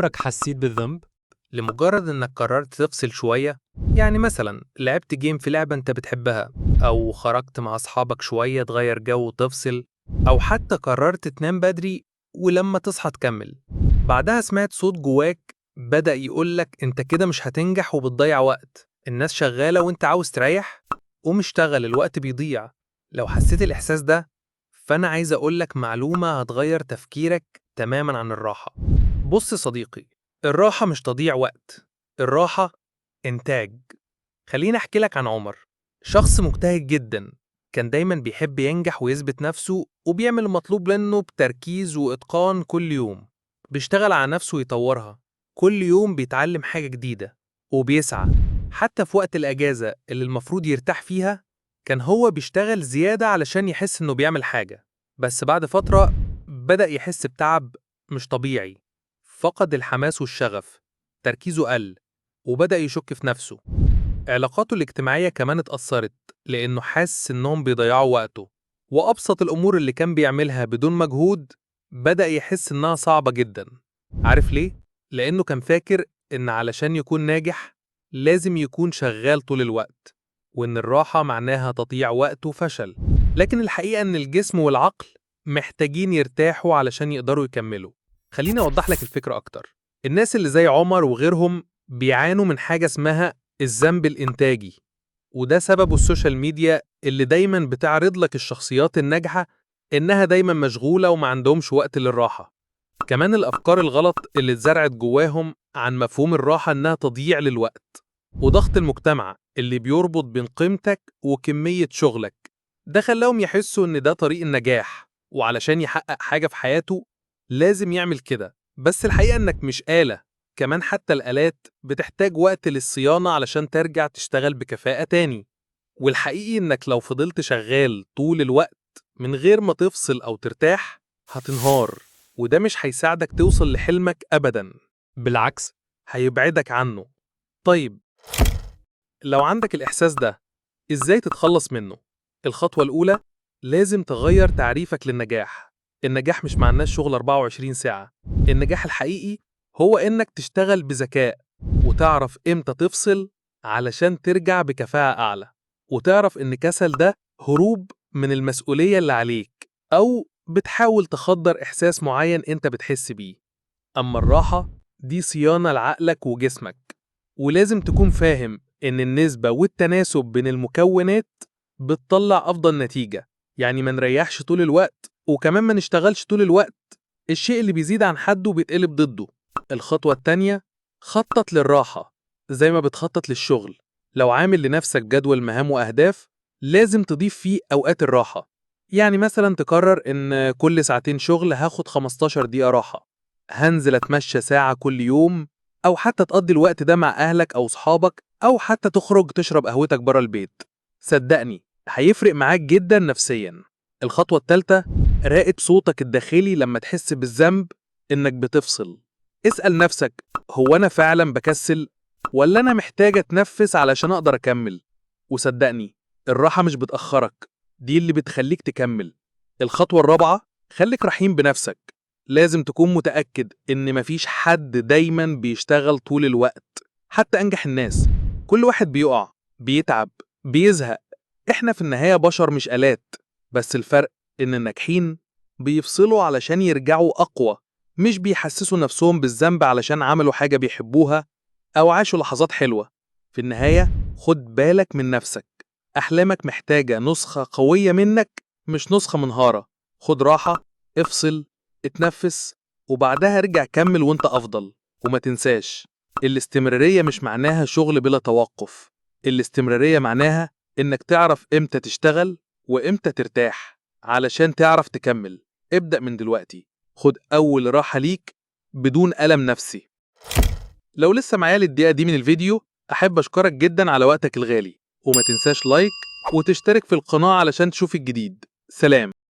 عمرك حسيت بالذنب؟ لمجرد إنك قررت تفصل شوية؟ يعني مثلا لعبت game في لعبة أنت بتحبها، أو خرجت مع أصحابك شوية تغير جو وتفصل، أو حتى قررت تنام بدري ولما تصحى تكمل. بعدها سمعت صوت جواك بدأ يقولك أنت كده مش هتنجح وبتضيع وقت، الناس شغالة وأنت عاوز تريح، قوم اشتغل الوقت بيضيع. لو حسيت الإحساس ده فأنا عايز أقولك معلومة هتغير تفكيرك تماما عن الراحة. بص صديقي، الراحة مش تضييع وقت، الراحة إنتاج. خليني أحكي لك عن عمر، شخص مجتهد جدا، كان دايما بيحب ينجح ويثبت نفسه، وبيعمل المطلوب منه بتركيز وإتقان كل يوم. بيشتغل على نفسه ويطورها، كل يوم بيتعلم حاجة جديدة وبيسعى. حتى في وقت الأجازة اللي المفروض يرتاح فيها كان هو بيشتغل زيادة علشان يحس إنه بيعمل حاجة. بس بعد فترة بدأ يحس بتعب مش طبيعي، فقد الحماس والشغف، تركيزه قل، وبدأ يشك في نفسه. علاقاته الاجتماعية كمان اتأثرت لأنه حاسس إنهم بيضيعوا وقته، وأبسط الأمور اللي كان بيعملها بدون مجهود بدأ يحس إنها صعبة جدا. عارف ليه؟ لأنه كان فاكر إن علشان يكون ناجح لازم يكون شغال طول الوقت، وإن الراحة معناها تضييع وقت وفشل. لكن الحقيقة إن الجسم والعقل محتاجين يرتاحوا علشان يقدروا يكملوا. خليني أوضح لك الفكرة أكتر. الناس اللي زي عمر وغيرهم بيعانوا من حاجة اسمها الذنب الإنتاجي، وده سببه ال social media اللي دايما بتعرض لك الشخصيات الناجحة إنها دايما مشغولة وما عندهمش وقت للراحة. كمان الأفكار الغلط اللي اتزرعت جواهم عن مفهوم الراحة إنها تضييع للوقت، وضغط المجتمع اللي بيربط بين قيمتك وكمية شغلك، ده خلاهم يحسوا إن ده طريق النجاح، وعلشان يحقق حاجة في حياته لازم يعمل كده. بس الحقيقة إنك مش آلة، كمان حتى الآلات بتحتاج وقت للصيانة علشان ترجع تشتغل بكفاءة تاني. والحقيقي إنك لو فضلت شغال طول الوقت من غير ما تفصل أو ترتاح هتنهار، وده مش هيساعدك توصل لحلمك أبداً، بالعكس هيبعدك عنه. طيب لو عندك الإحساس ده إزاي تتخلص منه؟ الخطوة الأولى، لازم تغير تعريفك للنجاح. النجاح مش معناه الشغل 24 ساعة. النجاح الحقيقي هو إنك تشتغل بذكاء وتعرف إمتى تفصل علشان ترجع بكفاءة أعلى، وتعرف إن كسل ده هروب من المسؤولية اللي عليك، أو بتحاول تخدر إحساس معين أنت بتحس بيه. أما الراحة دي صيانة لعقلك وجسمك، ولازم تكون فاهم إن النسبة والتناسب بين المكونات بتطلع أفضل نتيجة. يعني ما نريحش طول الوقت، وكمان ما نشتغلش طول الوقت، الشيء اللي بيزيد عن حده بيتقلب ضده. الخطوة التانية، خطط للراحة زي ما بتخطط للشغل. لو عامل لنفسك جدول مهام وأهداف لازم تضيف فيه أوقات الراحة. يعني مثلا تقرر إن كل ساعتين شغل هاخد 15 دقيقة راحة، هنزل أتمشى ساعة كل يوم، أو حتى تقضي الوقت ده مع أهلك أو صحابك، أو حتى تخرج تشرب قهوتك بره البيت. صدقني هيفرق معاك جدا نفسيا. الخطوة الثالثة، راقب صوتك الداخلي لما تحس بالذنب إنك بتفصل. اسأل نفسك، هو أنا فعلا بكسل ولا أنا محتاج أتنفس علشان أقدر أكمل؟ وصدقني الراحة مش بتأخرك، دي اللي بتخليك تكمل. الخطوة الرابعة، خليك رحيم بنفسك. لازم تكون متأكد إن مفيش حد دايما بيشتغل طول الوقت، حتى أنجح الناس. كل واحد بيقع، بيتعب، بيزهق. إحنا في النهاية بشر مش آلات، بس الفرق إن الناجحين بيفصلوا علشان يرجعوا أقوى، مش بيحسسوا نفسهم بالذنب علشان عملوا حاجة بيحبوها أو عاشوا لحظات حلوة. في النهاية خد بالك من نفسك، أحلامك محتاجة نسخة قوية منك مش نسخة منهارة. خد راحة، افصل، اتنفس، وبعدها ارجع كمل وانت أفضل. وما تنساش، الاستمرارية مش معناها شغل بلا توقف. الاستمرارية معناها إنك تعرف إمتى تشتغل وإمتى ترتاح علشان تعرف تكمل. ابدأ من دلوقتي، خد أول راحة ليك بدون ألم نفسي. لو لسه معايا للدقيقة دي من الفيديو، أحب أشكرك جدا على وقتك الغالي، وما تنساش لايك وتشترك في القناة علشان تشوف الجديد. سلام.